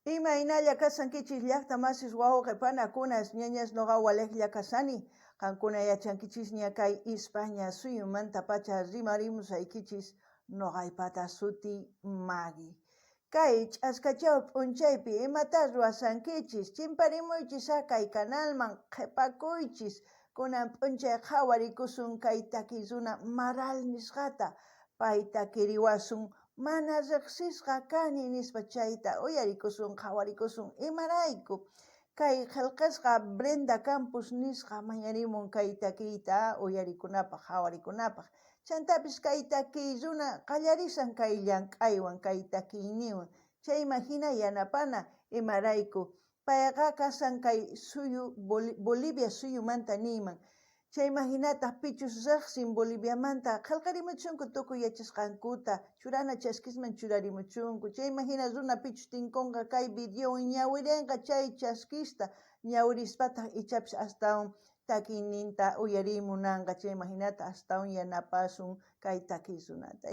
Imaynalla kashankichis llaqta masis wawqe panakunas ñañas noqa walejlla kashani qankuna yachankichisña kay Ispaña suyumantapacha rimarimusaykichis noqaypata sutiy Magui. Kay ch'askachaw p'unchaypi imata ruwashankichis chimparimuychis a kay kanalman qhepakuychis kunan p'unchay qhawarikusun kay takiy runa Maral nisqata pay takiriwasun mana riqsisqa kani nispa chayta uyarikusun qhawarikusun imarayku kay qillqasqa Brenda Campos nisqa mañarimun kay takiyta uyarikunapaq qhawarikunapaq chantapis kay takiy runa qallarishan kay llank'aywan kay takiyninwan chayman hina yanapana imarayku payqa kashan kay suyu Bolivia suyumanta niyman chayman hinataq pichus riqsin Boliviamanta qillqarimuchunku tukuy yachasqankuta churana chaskisman churarimuchunku chayman hina runa pichus tinkunqa kay videowan ñawirinqa chay chaskista ñawirispataq ichapis astawan takiyninta uyariy munanqa chayman hinata astawan yanapasun kay takiy runata.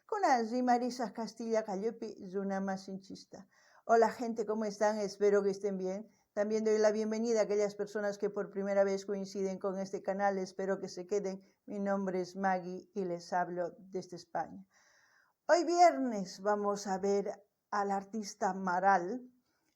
Kunan rimarisaq kastilla qallupi runa masinchista. Hola gente, ¿cómo están? Espero que estén bien. También doy la bienvenida a aquellas personas que por primera vez coinciden con este canal. Espero que se queden. Mi nombre es Maggie y les hablo desde España. Hoy viernes vamos a ver al artista Maral.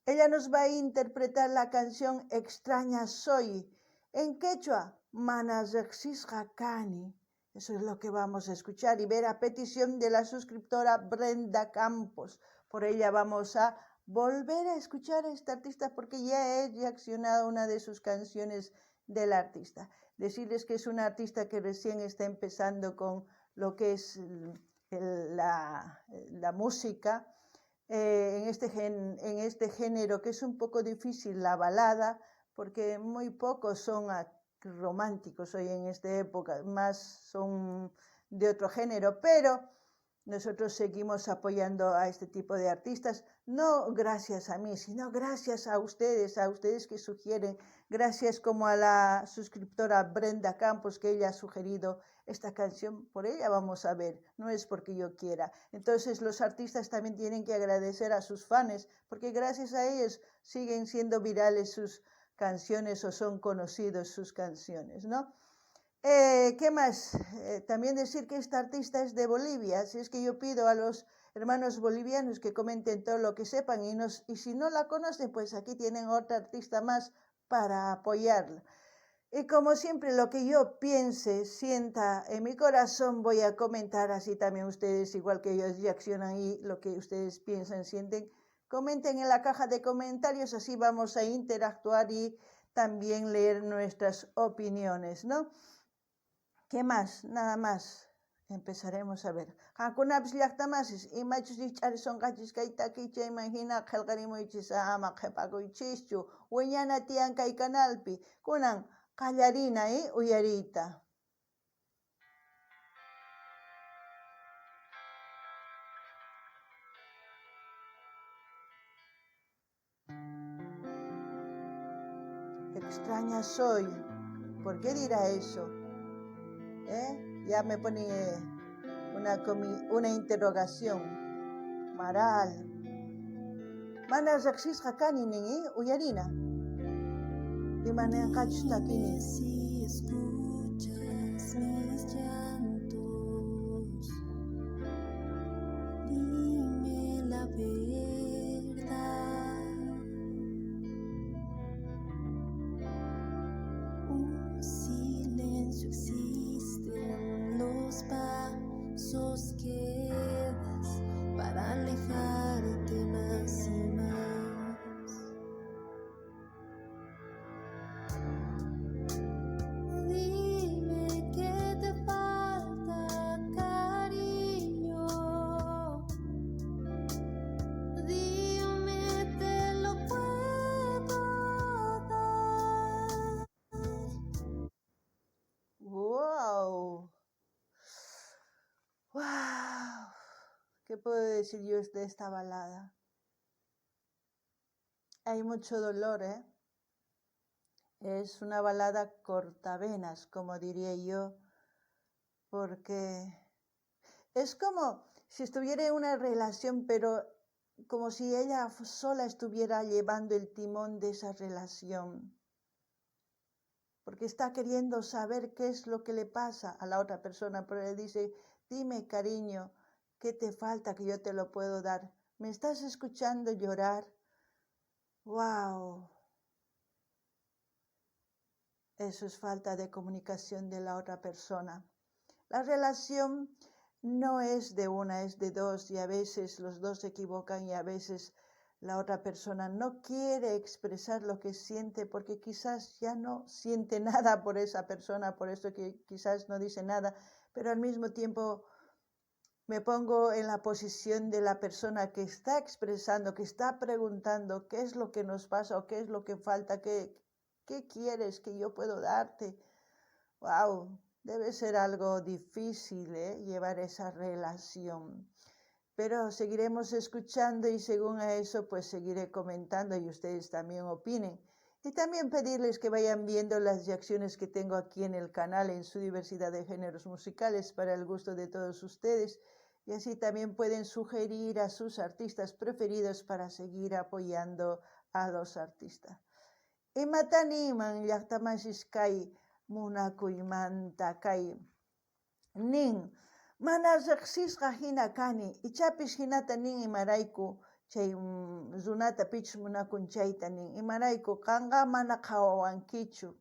Ella nos va a interpretar la canción Extraña Soy. En quechua, Mana riqsisqa kani. Eso es lo que vamos a escuchar y ver a petición de la suscriptora Brenda Campos. Por ella vamos a volver a escuchar a esta artista porque ya he reaccionado a una de sus canciones del artista. Decirles que es una artista que recién está empezando con lo que es la música en este género que es un poco difícil, la balada, porque muy pocos son románticos hoy en esta época, más son de otro género, pero nosotros seguimos apoyando a este tipo de artistas, no gracias a mí, sino gracias a ustedes que sugieren, gracias como a la suscriptora Brenda Campos, que ella ha sugerido esta canción, por ella vamos a ver, no es porque yo quiera. Entonces los artistas también tienen que agradecer a sus fans, porque gracias a ellos siguen siendo virales sus canciones o son conocidos sus canciones, ¿no? ¿Qué más? También decir que esta artista es de Bolivia, así es que yo pido a los hermanos bolivianos que comenten todo lo que sepan y si no la conocen, pues aquí tienen otra artista más para apoyarla. Y como siempre, lo que yo piense, sienta en mi corazón, voy a comentar, así también ustedes, igual que ellos reaccionan y lo que ustedes piensan, sienten, comenten en la caja de comentarios, así vamos a interactuar y también leer nuestras opiniones, ¿no? ¿Qué más? Nada más. Empezaremos a ver. Qankunapis llaqta masis, imachus rikch'arisonqachis kay takiy chayman hina qillqarimuychis ama qhepakuychischu. Wiñana tiyan kay kanalpi. Kunan qallarina uyariyta. Extraña soy. ¿Por qué dirá eso? ¿Eh? Ya me pone una interrogación. Maral. Mana riqsisqa kani nin, uyarina. Imanenqachus takini. Si escuchas mis llantos, dime la verdad. Un silencio existe en los pasos que das para alejarte más y más. Dime qué te falta, cariño. Dime, te lo puedo dar. ¡Wow! ¡Wow! ¿Qué puedo decir yo de esta balada? Hay mucho dolor, ¿eh? Es una balada cortavenas, como diría yo, porque es como si estuviera en una relación, pero Como si ella sola estuviera llevando el timón de esa relación. Porque está queriendo saber qué es lo que le pasa a la otra persona, pero le dice, dime cariño, ¿qué te falta que yo te lo puedo dar? ¿Me estás escuchando llorar? ¡Wow! Eso es falta de comunicación de la otra persona. La relación no es de una, es de dos, y a veces los dos se equivocan y a veces la otra persona no quiere expresar lo que siente porque quizás ya no siente nada por esa persona, por eso que quizás no dice nada, pero al mismo tiempo me pongo en la posición de la persona que está expresando, que está preguntando qué es lo que nos pasa o qué es lo que falta, qué quieres que yo puedo darte. ¡Wow! Debe ser algo difícil, ¿eh?, llevar esa relación. Pero seguiremos escuchando y según a eso, pues seguiré comentando y ustedes también opinen. Y también pedirles que vayan viendo las reacciones que tengo aquí en el canal en su diversidad de géneros musicales para el gusto de todos ustedes. Y así también pueden sugerir a sus artistas preferidos para seguir apoyando a los artistas. Imata niman llaqtamasis kay munakuymanta kay nin mana riqsisqa hina kani ichapis hinata nin imarayku chay runata pichus munakun chayta nin imarayku qanqa mana qhawawankichu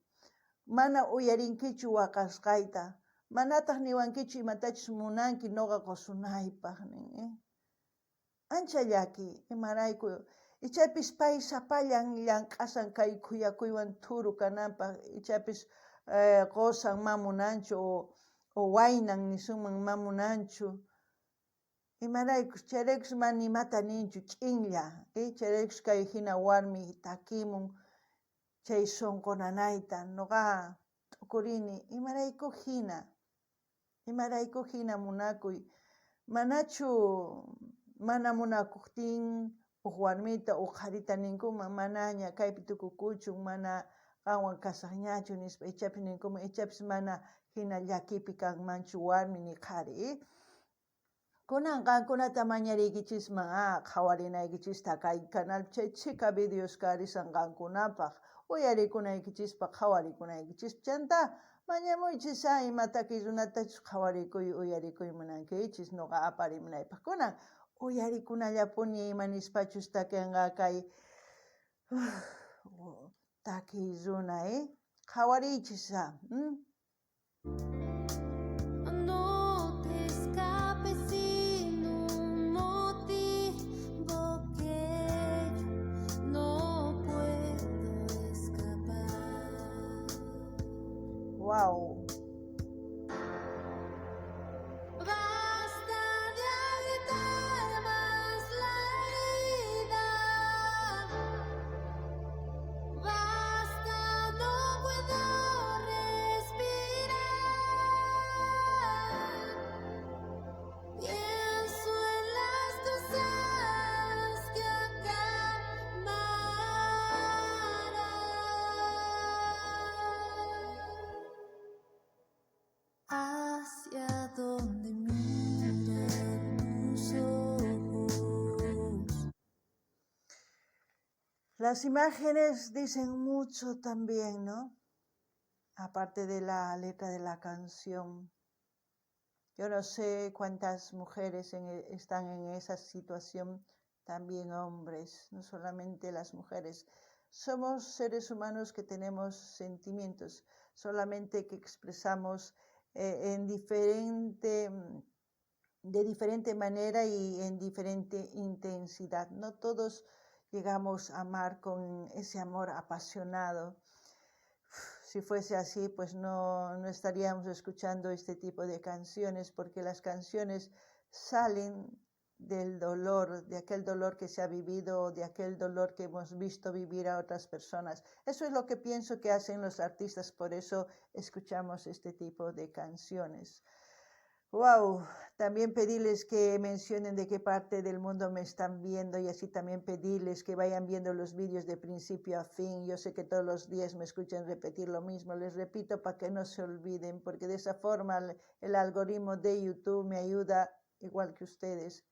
mana uyarinkichu waqasqayta manataq niwankichu imatachus munanki noqa qusunaypaq nin, Ancha llaki imarayku ichapis pay sapallan llank'asan kay khuyakuywan thuru kananpaq ichapis qosan ma munanchu o waynan nisunman ma munanchu imaraykus chayraykus mana imata ninchu ch'inlla, chayraykus kay hina warmi takimun chay sunqu nanayta noqa t'ukurini imarayku hina munakuy manachu mana munakuqtin uj warmita uj qharita ninkuman manaña kaypi tukukuchun mana qanwan kasaqñachu nispa ichapis ninkuman ichapis mana hina llakipi kanmanchu warmi ni qhari. Kunan qankunata mañariykichisman qhawarinaykichista kay canal chay chhika videos karisan qankunapaq uyarikunaykichispaq qhawarikunaykichispa chanta mañamuychis ima takiy runatachus qhawarikuy uyarikuy munankichis noqa aparimunaypaq kunan uyarikunallapuni ima nispachus takinqa kay takiy runa, qhawariychis. No te escapes sin un motivo que yo no puedo escapar. Wow. Basta de agrietar más la herida. Basta, no puedo respirar. Pienso en las cosas que acabarán. Hacia donde miran tus ojos. Las imágenes dicen mucho también, ¿no? Aparte de la letra de la canción. Yo no sé cuántas mujeres están en esa situación, también hombres, no solamente las mujeres. Somos seres humanos que tenemos sentimientos, solamente que expresamos de diferente manera y en diferente intensidad. No todos llegamos a amar con ese amor apasionado. Si fuese así, pues no estaríamos escuchando este tipo de canciones, porque las canciones salen del dolor, de aquel dolor que se ha vivido, de aquel dolor que hemos visto vivir a otras personas. Eso es lo que pienso que hacen los artistas, por eso escuchamos este tipo de canciones. ¡Wow! También pedirles que mencionen de qué parte del mundo me están viendo y así también pedirles que vayan viendo los vídeos de principio a fin. Yo sé que todos los días me escuchan repetir lo mismo. Les repito para que no se olviden, porque de esa forma el algoritmo de YouTube me ayuda, igual que ustedes,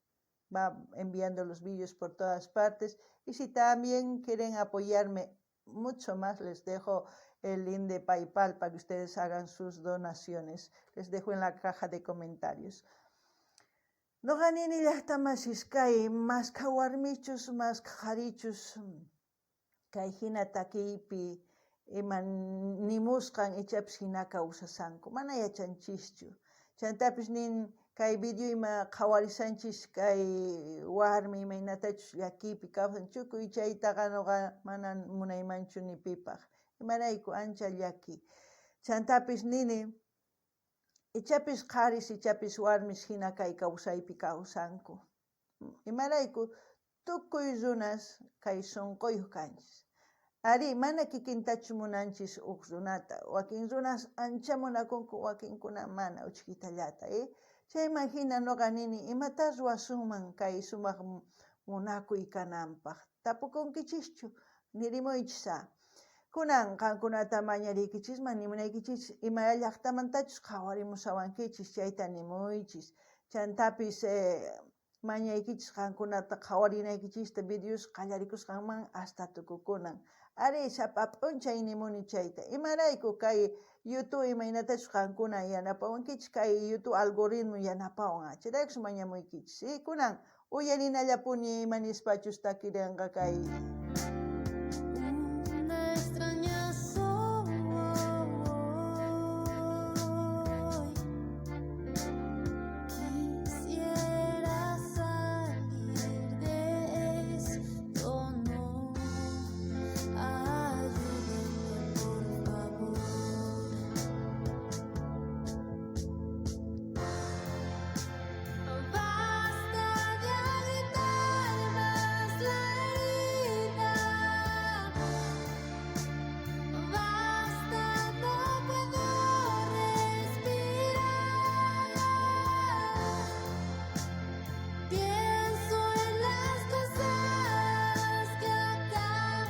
Va enviando los vídeos por todas partes. Y si también quieren apoyarme mucho más, les dejo el link de PayPal para que ustedes hagan sus donaciones. Les dejo en la caja de comentarios. Noqa nini llaqta masis kay maskha warmichus maskha qharichus kay hina takiypi ima nimusqan ichapis hina kawsasanku, mana yachanchischu. Chantapis nin kay video ima qhawarisanchis kay warmi imaynatachus llakiypi kawsan tukuy chaytaqa noqa mana munaymanchu ni pipaq. Imarayku ancha llaki. Chantapis nini ichapis qharis ichapis warmis hina kay kawsaypi kawsanku. Imarayku tukuy runas kay sunquyuq kanchis. Ari, mana kikintachu munanchis uj runata. Wakin runas ancha munakunku, wakinkuna mana uchkitallata. Chayman hina noqa nini imata ruwasunman kay sumaq munakuy kananpaq. Tapukunkichischu, nirimuychis a. Kunan qankunata mañariykichisman nimunaykichis ima llaqtamantachus qhawarimushawankichis chayta nimuychis. Chantapis mañaykichis qankunata qhawarinaykichista videos qallarikusqanman hasta tukukunan. Ari, sapa p'unchay nimuni chayta. Imarayku kay YouTube imaynatachus qankuna yanapawankichis, kay YouTube algoritmo yanapawan. Chayraykus mañamuykichis. ¿Sí? Kunan uyarinallapuni ima nispachus takirinqa kay. Una extraña soy. Quisiera salir de esto, no. Ayúdenme, por favor. Basta de agitar más la herida. Basta, no puedo respirar. Pienso en las cosas que acabaron.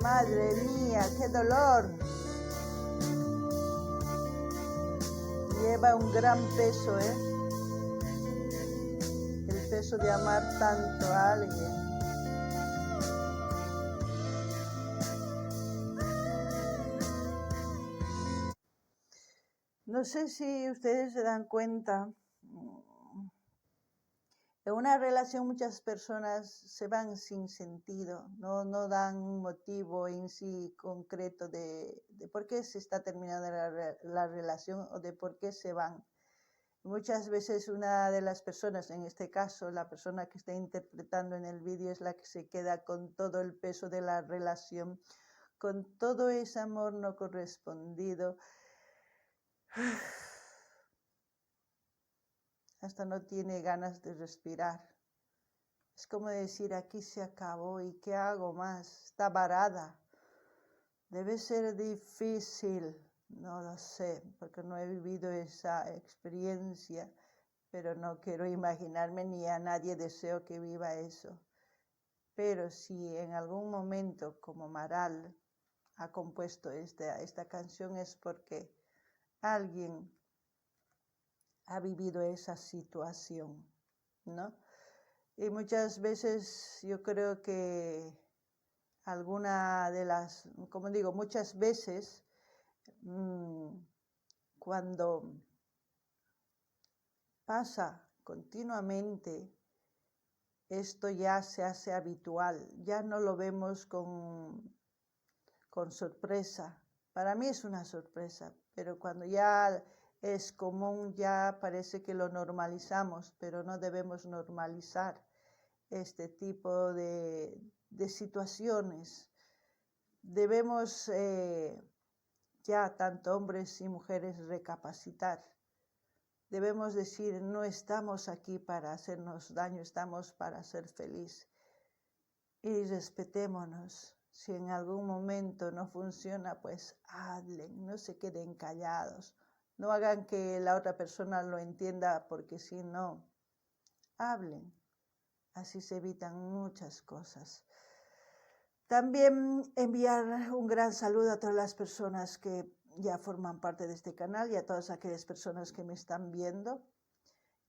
Madre mía, qué dolor. Lleva un gran peso, El peso de amar tanto a alguien. No sé si ustedes se dan cuenta, en una relación muchas personas se van sin sentido, no dan un motivo en sí concreto de por qué se está terminando la relación o de por qué se van. Muchas veces una de las personas, en este caso la persona que está interpretando en el vídeo, es la que se queda con todo el peso de la relación, con todo ese amor no correspondido. Hasta no tiene ganas de respirar. Es como decir, aquí se acabó y ¿qué hago más? Está varada. Debe ser difícil, no lo sé, porque no he vivido esa experiencia, pero no quiero imaginarme ni a nadie deseo que viva eso. Pero si en algún momento, como Maral ha compuesto esta canción, es porque alguien ha vivido esa situación, ¿no? Y muchas veces yo creo que alguna de las, como digo, muchas veces, cuando pasa continuamente, esto ya se hace habitual, ya no lo vemos con sorpresa. Para mí es una sorpresa, pero cuando ya es común, ya parece que lo normalizamos, pero no debemos normalizar este tipo de situaciones. Debemos ya, tanto hombres y mujeres, recapacitar. Debemos decir, no estamos aquí para hacernos daño, estamos para ser feliz. Y respetémonos. Si en algún momento no funciona, pues hablen, no se queden callados. No hagan que la otra persona lo entienda, porque si no, hablen. Así se evitan muchas cosas. También enviar un gran saludo a todas las personas que ya forman parte de este canal y a todas aquellas personas que me están viendo.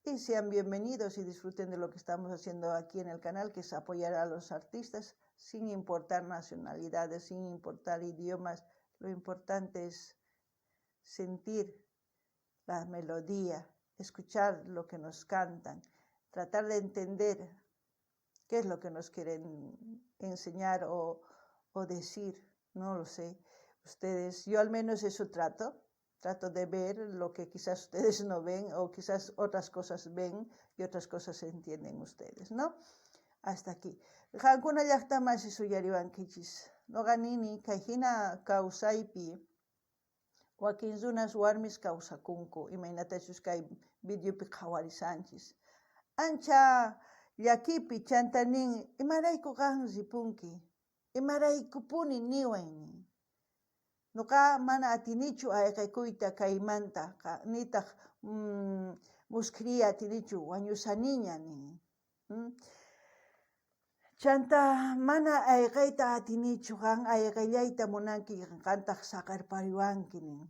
Y sean bienvenidos y disfruten de lo que estamos haciendo aquí en el canal, que es apoyar a los artistas sin importar nacionalidades, sin importar idiomas. Lo importante es sentir la melodía, escuchar lo que nos cantan, tratar de entender qué es lo que nos quieren enseñar o decir, no lo sé. Ustedes, yo al menos eso trato de ver lo que quizás ustedes no ven o quizás otras cosas ven y otras cosas entienden ustedes, ¿no? Hasta aquí. Qankuna llaqta masi suyariwankichis. Noqa nini kay hina kawsaypi wakin runas warmis kawsakunku imaynatachus kay videopi qhawarisanchis. Ancha llakipi chanta nin imarayku qan ripunki, imaraykupuni niway nin. Noqa mana atinichu ayqekuyta kaymanta, nitaq muskhriya atinichu wañusaniña nin. Chanta mana ayqeyta atinichu qan ayqellayta munanki qantaq saqerpariwanki nin.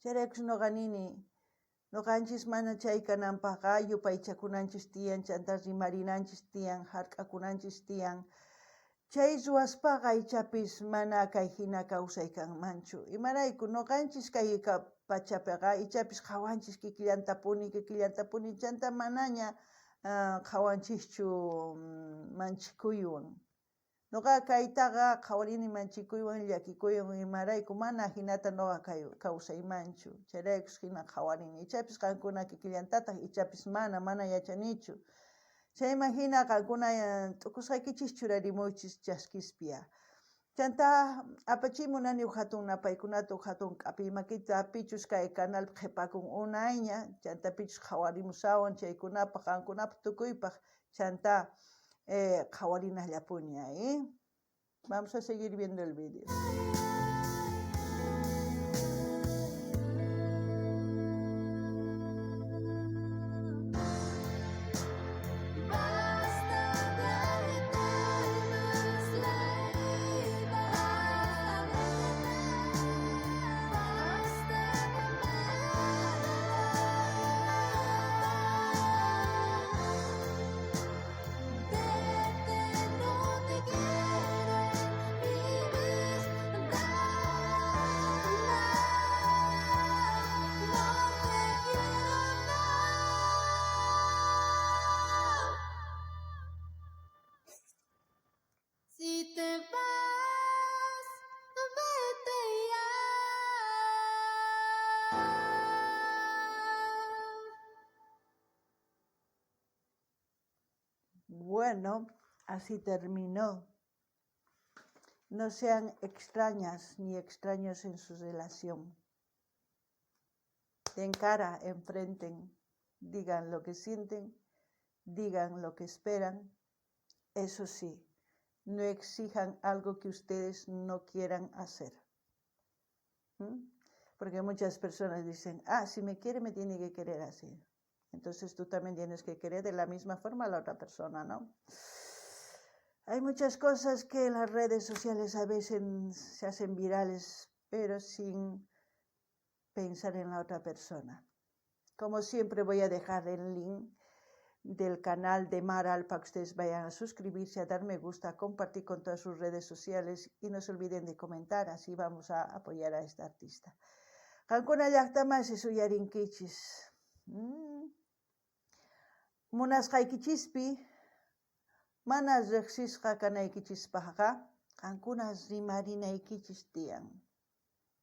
Chayraykus noqa nini noqanchis mana chay kananpaqqa yupaychakunanchis tiyan chanta rimarinanchis tiyan hark'akunanchis tiyan. Chay ruwaspaqa ichapis mana kay hina kawsay kanmanchu. Imarayku noqanchis kay pachapiqa ichapis qhawanchis kikillantapuni chanta manaña qhawanchischu manchikuywan. Noqa kaytaqa qhawarini manchikuywan llakikuywan imarayku mana hinata noqa kawsaymanchu. Chayraykus hina qhawarini. Ichapis qankuna kikillantataq ichapis mana yachanichu. Chayman hina qankuna t'ukusqaykichis churarimuychis chaskispia. Chanta apachimunani uj hatun napaykunata uj hatun k'apiy pichus kay canal qhipakun unayña chanta pichus qhawarimusawan chaykunapaq qankunapaq tukuypaq chanta qhawarinallapuni ahí. Vamos a seguir viendo el vídeo. Si te vas, vete ya. Bueno, así terminó. No sean extrañas ni extraños en su relación. Den cara, enfrenten, digan lo que sienten, digan lo que esperan. Eso sí, no exijan algo que ustedes no quieran hacer. Porque muchas personas dicen, ah, si me quiere, me tiene que querer así. Entonces tú también tienes que querer de la misma forma a la otra persona, ¿no? Hay muchas cosas que en las redes sociales a veces se hacen virales, pero sin pensar en la otra persona. Como siempre voy a dejar el link del canal de Maral para que ustedes vayan a suscribirse, a dar me gusta, a compartir con todas sus redes sociales y no se olviden de comentar, así vamos a apoyar a esta artista. Qankuna llaqta masi suyarinkichis. Munasqaykichispi mana riqsisqa kanaykichispaqqa qankuna rimarinaykichis tiyan,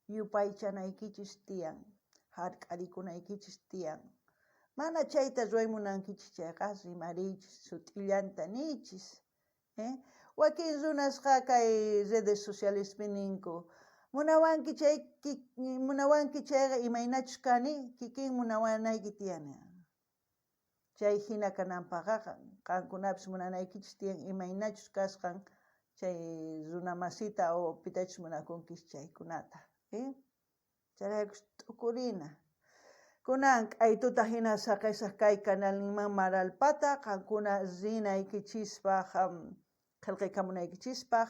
yupaychanaykichis tiyan, hark'arikunaykichis tiyan. Mana chayta ruway munankichis chayqa rimariychis, sut'illanta niychis. Wakin runasqa kay redes socialespi ninku, munawanki chayqa imaynachus kani kikin munawanayki tiyan. Chay hina kananpaqqa qankunapis munanaykichis tiyan imaynachus kasqan chay runamasita o pitachus munakunkis chaykunata. Chayraykus t'ukurina. Kunan k'aytuta jina saqesaj kay canalninman Maralpata qankuna rinaykichispaj, qhelqaykamunaykichispaj,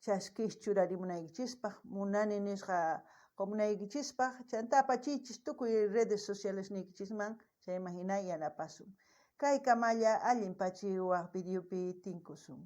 chaskis churarimunaykichispaj, munani nisqa qomunaykichispaj, chantá apachiychis tukuy redes sociales niykichisman, chayman jina yanapasun. Kay kamalla allin pachi waj videopi tinkusun.